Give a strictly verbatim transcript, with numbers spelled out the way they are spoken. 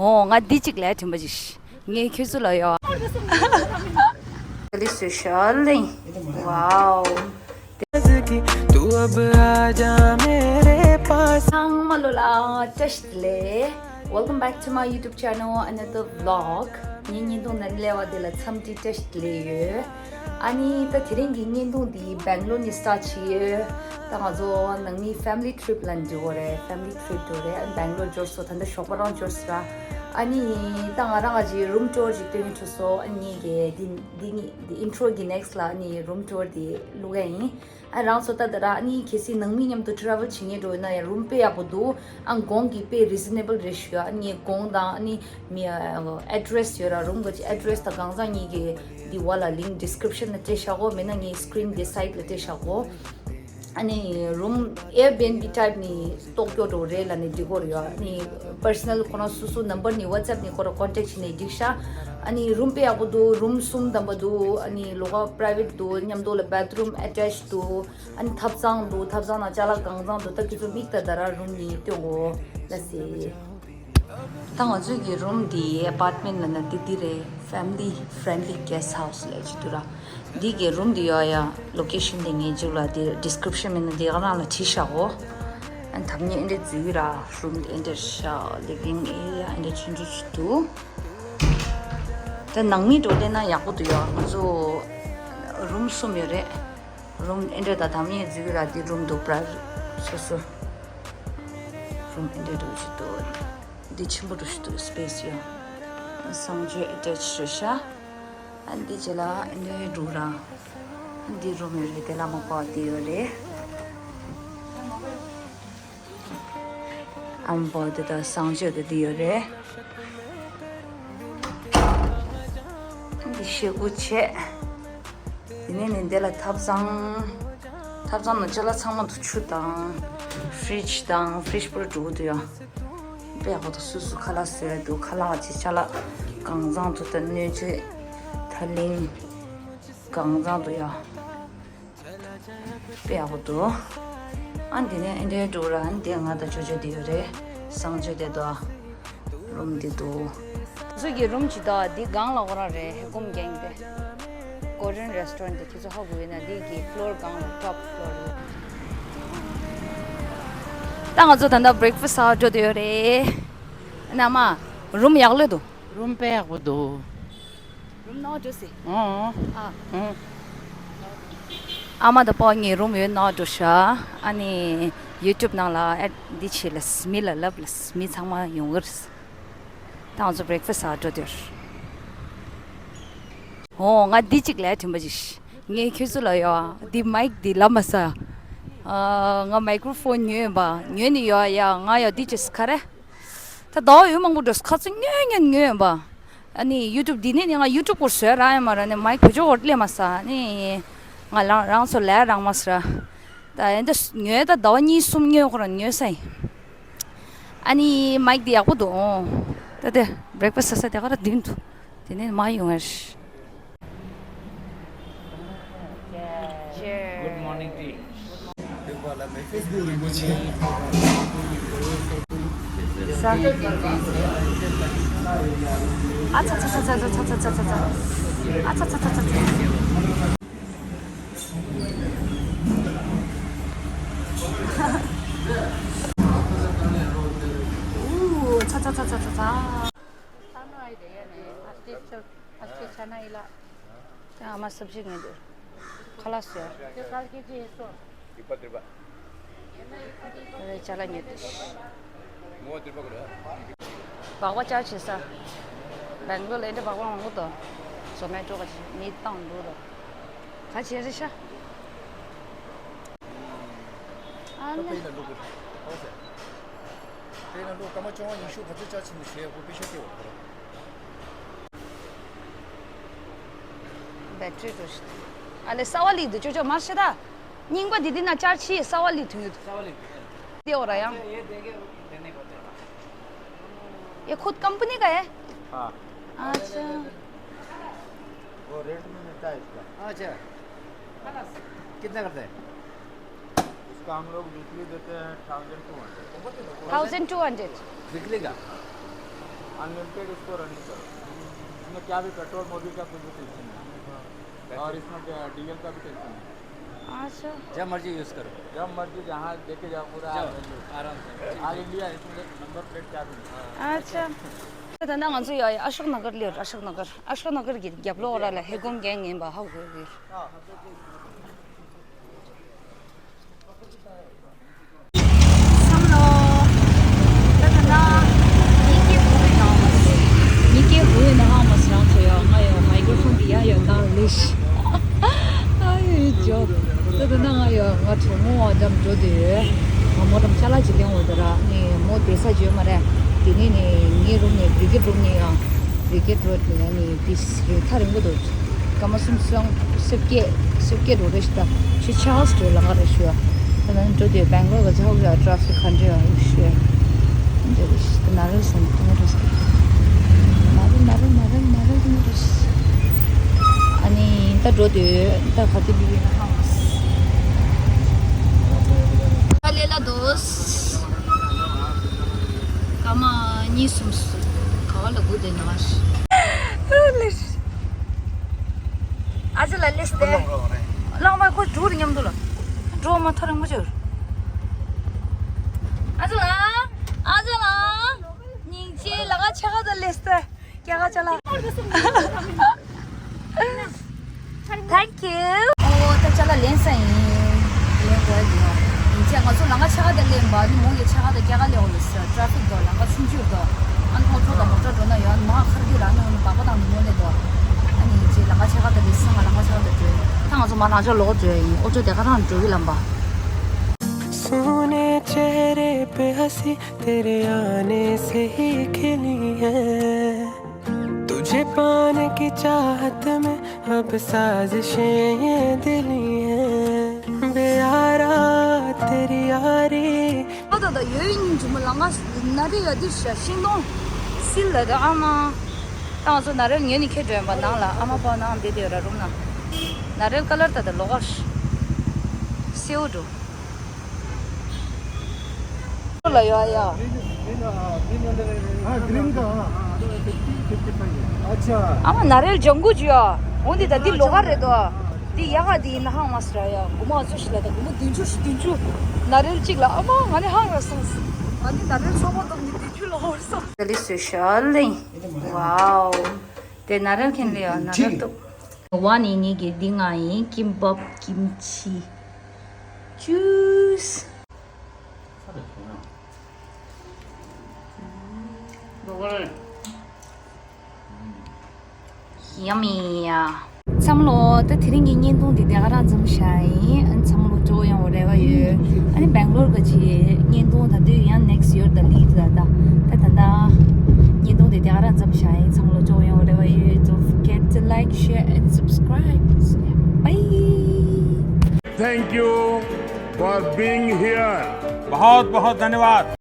ཨོ་ང་འདི་གཅིག་ལས་དྲན་པ་ཅིག་ངས་ཁྱོད་ཚོ་ལ་ཡོད། ལི་སུ་ཤ་ལིང་། ཝའོ། तू अब आजा मेरे पास। ཚང་མ་ལོ་ལ་བཀྲ་ཤིས་བདེ་ལེགས། Welcome back to my YouTube channel, another vlog. ངའི་བརྙན་ཐུང་ནང་སླེབས་པ་དེ་ལ་འཚམས་འདྲི་བཀྲ་ཤིས་བདེ་ལེགས་ཡོད། ཨ་ནི་ད་དེ་རིང་གི་བརྙན་ཐུང་འདི་སྦེང་ལོར་ནས་སི་ཊར་ཊི་བྱས་ཡོད། ད་ང་ཚོ་ནང་མི་ཕེ་མི་ལི་ཊི་རིབ་ལ་འགྲོ་གི་རེད། ཕེ་མི་ལི་ཊི་རིབ་འགྲོ་རེད། ཨ་ནི་སྦེང་ལོར་འབྱོར་སོང་། ད་ལྟ་ཞོགས་པ་རང་འབྱོར་སོང་ར། ཨ་ནི་ད་ང་རང་གི་རུམ་ཊུར་ཅིག་སྟོན་གྱི་འགྲོ་སོང་། ཨ་ནི་ངས་གི་འདི་འདི་འདི་ཨིན་ཊྲོ་གི་ནེག་སི་ཊི་ལ་ཨ་ནི་རུམ་ཊུར་འདི་བླུག་གི་ཡིན། ཨ་རང་ཚོ་ད་ད་ར་ཨ་ནི་གལ་སྲིད་ནང་མི་མཉམ་དུ་ཊ་རེ་ཝལ་བྱེད་མཁན་འགྲོ་ཡོད་ན་ཡང་རུམ་དཔེ་ཡག་པོ་འདུག་ཨ་གོང་གི་དཔེ་རི་ཛི་ནེ་བལ་རེད་ཤག་ཨ་ནི་གོང་དང་ཨ་ནི་མི་ཨ་ཨེ་ཌི་རེ་སི་ཡོད་ར། རུམ་གི་ཨེ་ཌི་རེ་སི་དང་གང་ཟག་གཉིས་ཀྱི་འདི་བ་ལ་ལིང་ཌི་སི་ཀི་རིབ་ཤན་ལ་སྤྲད་བཞག་གོ། མེད་ན་ངས་སི་ཀི་རིན་འདི་སའིཌ་ལ་སྤྲད་བཞག་གོ། ཨ་ནི་རུམ་ཨེར་བི་ཨེན་བི་ཊའིབ་ནི་ལྟོགས་སྐྱོ་འགྲོ་རེད་ལབ་ནས་འགྲིག་གོ་རེད་ཡ། ཨ་ནི་པར་སོ་ནལ་ཁོ་རང་སོ་སོ་ནམ་བར་ནི་ཝ་ཊི་སེབ་ནི་ཁོ་རང་ཀོན་ཊེག་བྱས་ནས་འགྲིག་ཤག་ཨ་ནི་རུམ་དཔེ་ཡག་པོ་འདུག་རུམ་གསུམ་ཐམ་པ་འདུག་ཨ་ནི་ལོགས་ཀ་པ་རའི་ཝེཊ་འདུག་མཉམ་དུ་ལ་བེ་ཐི་རུམ་ཨེ་ཊེཆ་འདུག་ཨ་ནི་ཐབ་ཚང་འདུག་ཐབ་ཚང་ནང་ཅ་ལག་གང་ཚང་འདུག་ད་ཁྱེད་ཚོ་མིག་ལྟ་ད་ར་རུམ་གཉིས་སྟོན་གོ་ལ་སི། ད་ང་ཚོའི་གི་རུམ་འདི་ཨ་པར་ཊི་མེན་ཊི་ལབ་ན་འདི་འདི་རེད། ཕེ་མི་ལི་ཕེ་རེན་ཌི་ལི་གེ་སི་ཊི་ཧའུ་སི་ལབ་ཅིག་འདུག་ར། འདི་གི་རུམ་འདི་ཡོད་ཡ། ལོ་ཀེ་ཤན་འདི་ངའི་མཇུག་ལ་འདི་ཌི་སི་ཀི་རིབ་ཤན་མེད་ན་འདི་ག་རང་ལ་བྲིས་བཞག་གོ། ཨ་ནི་ཐབ་ཉེ་ཨེ་འདྲ་འཛུལ་ར། རུམ་འདི་ཨེ་འདྲ་བཞག་ལི་ཝིང་ཨེ་རི་ཡ་ཨེ་འདྲ་ཆུང་ཆུང་ཅིག་འདུག་ད་ནང་མི་འགྲོ་བསྡད་ན་ཡག་པོ་འདུག་ཡ། ང་ཚོ་རུམ་གསུམ་ཡོད་རེད། རུམ་ཨེ་འདྲ་ད་ཐམ་ཡེ་འཛུལ་ར། འདི་རུམ་འདུག་པ་ར་སོ་སོ། རུམ་ཨེ་འདྲ་འདྲ་ཞིག་འདུག་འདི་ཆེན་པོ་འདྲ་ཞིག་འདུག་སི་པེ་སི་ཡང་། གསང་སྤྱོད་ཨེ་ཊེཆ་རེད་ཤག་ཨ་འདི་རྗེས་ལ་ཨེ་འདྲ་འདུག་ར། འདི་རུམ་ཡོད་རེད། དེ་ལ་མ་པ་འདི་ཡོད་རེད། ཨམ་བོ་དེ་དང་གསང་སྤྱོད་དེ་འདི་ཡོད་རེད། འདི་ཤེལ་སྒོ་བྱས། དེ་ནས་ནི་འདི་ལ་ཐབ་ཚང་། ཐབ་ཚང་ནང་ཅ་ལག་ཚང་མ་འདུག་ཆུ་དང་། ཕི་རི་ཇི་དང་། ཕི་རི་ཇི་པུ་ར་འགྲོ་གི་འདུག་ཡ། དཔེ་ཡག་པོ་འདུག་སོ་སོ་ཁ་ལག་བཟོས་འདུག་ཁ་ལག་ཅིག་ཅ་ལག་གང་ཚང་འདུག་ད་སྣོད་བཅུད་ད་ལིང་གང་ཚང་འདུག་ཡ། དཔེ་ཡག་པོ་འདུག་ཨ་འདི་ནས་ཨེ་འདྲའི་འགྲོ་ར། ཨ་འདི་ང་དང་ཅོ་ཅོ་འདི་ཡོད་རེད། གསང་སྤྱོད་དེ་དོ། རུམ་འདི་འདུག་ང་ཚོ་གི་རུམ་གཅིག་དང་འདི་སྒང་ལ་ཁོ་རང་རེད། ཧེ་གོམ་རྒྱན་དེ། ཀོ་རི་ཡན་རེ་སི་ཊོ་རན་ཊི་དེ་ཁྱེད་ཚོ་ཧ་གོ་ཡོད་ན་འདི་གི་ཕི་ལོར་སྒང་ལ་ཊོབ་ཕི་ལོར་རེད། ད་ང་ཚོ་ད་ལྟ་བྷི་རེག་ཕ་སི་ཊི་ཟ་འགྲོ་འདོད་ཡོད་རེད། ཨ་ནི་ཨ་མ། རུམ་ཡག་ལོས་འདུག་རུམ་དཔེ་ཡག་པོ་འདུག་རུམ་ནང་འགྲོ་སི། ཨོ། ཨ། ཨོ། ཨ་མ་དང་པོ་ངའི་རུམ་ཡོད་ནང་འགྲོ་ཤག་ཨ་ནི་ཡུ་ཊུབ་ནང་ལ་ཨེ་འདི་བྱེད་ལ་མི་ལ་ལབ་ལ་མི་ཚང་མ་ཡོང་གི་རེད། ད་ང་ཚོ་བྷི་རེག་ཕ་སི་ཊི་ཟ་འགྲོ་འདོད། ཨོ་ང་འདི་གཅིག་ལས་དྲན་པ་ཅིག་ངས་ཁྱོད་ཚོ་ལ་ཡོད་འདི་མའིག་འདི་ལབ་མ་ས། ཨ་ང་མའི་ཀྲོ་ཕོན་ཉོས་ཡིན་པ། ཉོས་ནི་ཡོད་ཡ། ང་ཡོད་འདི་ཅིག་ག་རེ། ད་ཟླ་བ་ཡོད་མང་པོ་འགྲོ་ཁ་ཚོ་ཉོས་ཉོས་ཉོས་ཡིན་པ། ཨ་ནི་ཡུ་ཊུབ་འདི་ནས་ནི་ང་ཡུ་ཊུབ་སྐོར་བཟོས་རག་ཡ་མ་རེད། ནི་མའིག་བེད་སྤྱོད་སྐོར་སླེབས་མ་ས། ནི་ང་རང་རང་ཚོ་ལས་རང་མ་ས་ར། ད་ཨེ་འདི་ཉོས་ད་ཟླ་བ་གཉིས་གསུམ་ཉོས་ཁོ་རང་ཉོས་ས་ཡིན། ཨ་ནི་མའིག་འདི་ཡག་པོ་འདུག་ཨོ། ད་དེ་བྷི་རེག་ཕ་སི་ཊི་ཟ་ས་དེ་ག་ར་བདུན་འདུག་དེ་ནས་མ་ཡོང་ཡ་ཤི། Good morning tea. ཨ་ཚ་ཚ་ཚ་ཚ། ཨ་ཚ་ཚ་ཚ་ཚ། ཨུ། ཚ་ཚ་ཚ་ཚ་ཚ་ཚ། ཨ་ཅེ་ཆ་ན་ཡི་ལ། ཨ་མ་སབ་ཇི་ངེ་འདུག་ཁ་ལག་ཟོས། ཅ་ལག་ཉོས་ཏེ། སྦག་སྦག་ཅར་བྱེད་ས། སྦེང་ལོར་ལ་འདྲ་སྦག་སྦག་མང་པོ་འདུག་ཟོ་མེ་ཊོ་ག་ཅིག་མི་བཏང་འདུག་རོ། ག་བྱེད་རེད་ཤག་ཨ་ནི། དཔེར་ན་ལོ་ག་ཚོད་ཅར་བྱས་ནས་བྱས་ཡག་པོ་དཔེ་ཤ་སྐྱེ་བ་ཁོ་རང་། བེ་ཊི་རི་འགྲོ་ཤི། ཨ་ལེ་གསར་བ་ལི་འདི་ཅོ་ཅོ་མར་ཤི་ད། རྙིང་པ་འདི་འདི་ན་ཅར་ཆི་གསར་བ་ལི་དུ་ཡོད། གསར་བ་ལི་དུ་ཡོད། དེ་འོ་ར་ཡང་། ये खुद कंपनी का है? हाँ। अच्छा। वो रेट में मिलता है इसका। अच्छा। कितना करता है? इसका हम लोग वीकली देते हैं thousand two hundred. Thousand two hundred. Weekly का? अनलिमिटेड इसको रनिंग करो। इसमें क्या भी पेट्रोल मोबिल का कुछ भी टेंशन नहीं है। और इसमें डीजल का भी टेंशन नहीं। अच्छा। जब मर्जी यूज़ करो। जब मर्जी जहाँ लेके जाओ, पूरा जाओ, आराम से। ऑल इंडिया, इसमें नंबर प्लेट क्या भी नहीं। अच्छा। ད་ལྟ་ང་ཚོ་ཡ་ཡ་ཨ་ཤོག་ན་གར་ལ་ཡོད། ཨ་ཤོག་ན་གར། ཨ་ཤོག་ན་གར་གྱི་རྒྱབ་ལོགས་ར་ལ་ཧེ་གོམ་གྱི་ངན་པ་ཧ་གོ་གི། བསམ་བློ། ཉིན་གཅིག་ཧུའེ་ནང་མ་སི། ཉིན་གཅིག་ཧུའེ་ནང་མ་སི་རང་ཚོ་ཡ། ང་ཡ་མའི་ཀྲོ་ཕོན་འདི་ཡ་ཡ་ད་ལེ་ཤི། ཨ་ཡོད་ཇོ། ད་ད་ན་ང་ཡ་ང་གྲོ་མོ་བ་འགྲམ་འགྲོ་དུས། ང་མོ་འགྲམ་ཅ་ལག་ཅིག་ལེན་འོ་དེ་ར་ནི་མོ་བསྡད་ས་ཅིག་ཡོད་མ་རེད། དེ་ནས་ནི་ངའི་རུམ་ནས་བི་གེ་རུམ་ནས་ཡང་། བི་གེ་རུམ་ནས་ཡང་ནི་དེ་རིང་ཐག་རིང་པོ་འདུག་སྐར་མ་གསུམ་སོང་སེབ་ཀེ་སེབ་ཀེ་འགྲོ་རེ་ཞིག་ད་ཆུ་ཆགས་འགྲོ་ལ་ང་རེ་ཞུ་ཡ། ད་ནང་འགྲོ་དུས་སྦེང་ལོར་ག་ཚ་ཧོག་ཡ་ཊ་ཕིག་ག་འདྲ་ཡ་ཞུ་ཡ། འདི་རེ་ཞིག་ད་ན་རེ་སོང་ད་ང་རེ་སོང་ན་རེ་ན་རེ་ན་རེ་ན་རེ་ང་རེ་ཞིག་ཨ་ནི་ད་འགྲོ་དུས་ད་ག་དུས་བི་ཡོད་ན་ཧང་ད་ལེ་ལ་དོས། སྐར་མ་གཉིས་གསུམ་ག་བ་ལ་སྒུག་བསྡད་ན་ཨ་ཅེ་ལ་ལེས་ཏེ། ལང་མ་ཁོ་འགྲོ་རེ་མཉམ་དུ་ལ། འགྲོ་མ་ཐར་མོ་ཅོར། ཨ་ཅེ་ལ། ཨ་ཅེ་ལ། སྙིང་རྗེ་ལ་ང་ཆ་ག་ད་ལེས་ཏེ། ཀྱ་ག་ཅ་ལ། Thank you. ཨོ་ད་ཅ་ལག་ལེན་ས་ཡིན། ལེན་དགོས་ཡ་དེ་ཡང་ཡིན་ཚེ་ང་ཚོ་ལམ་ཁ་ཕྱེད་ཀ་དེ་ལེན་པ་ནི་མོ་ཡི་ཕྱེད་ཀ་དེ་རྒྱ་གར་ལེན་འོ་ལེ་ས་ཊ་ཕིག་དོ་ལམ་ཁ་ཆུང་ཆུང་དོ། ཨ་ནི་ཁོང་ཚོ་དང་མོ་ཊ་འགྲོ་ན་ཡང་མ་ཁར་གི་ལ་ནི་འོ་ནི་སྦག་སྦག་དང་ནི་མོ་ལེ་དོ། ཨ་ནི་ཡིན་ཚེ་ལམ་ཁ་ཕྱེད་ཀ་དེ་ལེན་ས་ང་ལམ་ཁ་ཕྱེད་ཀ་དེ་འགྲོ་ཡིན། ད་ང་ཚོ་མ་ལམ་ཁ་ལོག་འགྲོ་ཡ་ཡིན། ཨོ་ཅོ་དེ་ག་རང་འགྲོ་གི་ལམ་པ། सूने चेहरे पे हंसी तेरे आने से ही खिली है। तुझे पाने की चाहत में अब साजिशें ये दिली हैं। बेयारा तेरी यारी। ཨ་ད་ད་ཡོད་ཉིན་ཇུ་མོ་ལ་ང་ན་རེ་ཡ་དི་ཤ་ཤིང་སྡོང་སིལ་ལ་ད་ཨ་མ། ད་ང་ཚོ་ན་རེ་ངེད་ནི་ཁེ་སྒྲོན་པ་ནང་ལ་ཨ་མ་པ་ནང་བསྡད་དེ་ཡོད་ར་རུམ་ན། ན་རེ་ཀ་ལར་ད་ད་ལོག་ཨ་ཤ་སེའུ་འགྲོ། ལ་ཡོད་ཡ། हाँ, ग्रीन का, हाँ। अच्छा। ཨ་མ་ན་རེ་ལྗང་གུ་ཇུ་ཡ། འོ་འདི་ད་འདི་ལོག་ག་རེད་དོ། འདི་ཡག་ག་འདི་ཡིན་ན་ཧང་མ་སྲ་ཡ། སྒོར་མོ་ཨ་ཚོ་ཞིག་ལ་ད་སྒོར་མོ་བདུན་ཅུ་བདུན་ཅུ། ན་རེ་གཅིག་ལ་ཨ་མ་ང་ནི་ཧང་ར་སོང་། ང་ནི་ན་རེ་ཚོགས་པ་འདུག་ནི་བདུན་ཅུ་ལོག་སོང་། ད་ལི་སུ་ཤ་ལིང་། ཝའོ། དེ་ན་རེ་ཁེན་ལི་ཡ་ན་རེ་ཏོ། ཝ་ནི་ནི་གི་འདི་ང་ཡིན། ཀིམ་པབ་ཀིམ་ཆི། ཅུས། Yummy. བསམ་བློ་ད་དེ་རིང་གི་བརྙན་ཐུང་འདི་དེ་ག་རང་འཛོམས་ཤག་ཡིན། ཨ་ནི་བསམ་བློ་ཅོ་ཡང་འོ་རེ་བ་ཡོད། ཨ་ནི་སྦེང་ལོར་ག་ཅི་བརྙན་ཐུང་ད་དུས་ཡང་next year the lead ད་ད་ད་ད་ད་བརྙན་ཐུང་འདི་དེ་ག་རང་འཛོམས་ཤག་ཡིན། བསམ་བློ་ཅོ་ཡང་འོ་རེ་བ་ཡོད། Don't forget to like, share and subscribe. Bye. Thank you for being here. बहुत बहुत धन्यवाद।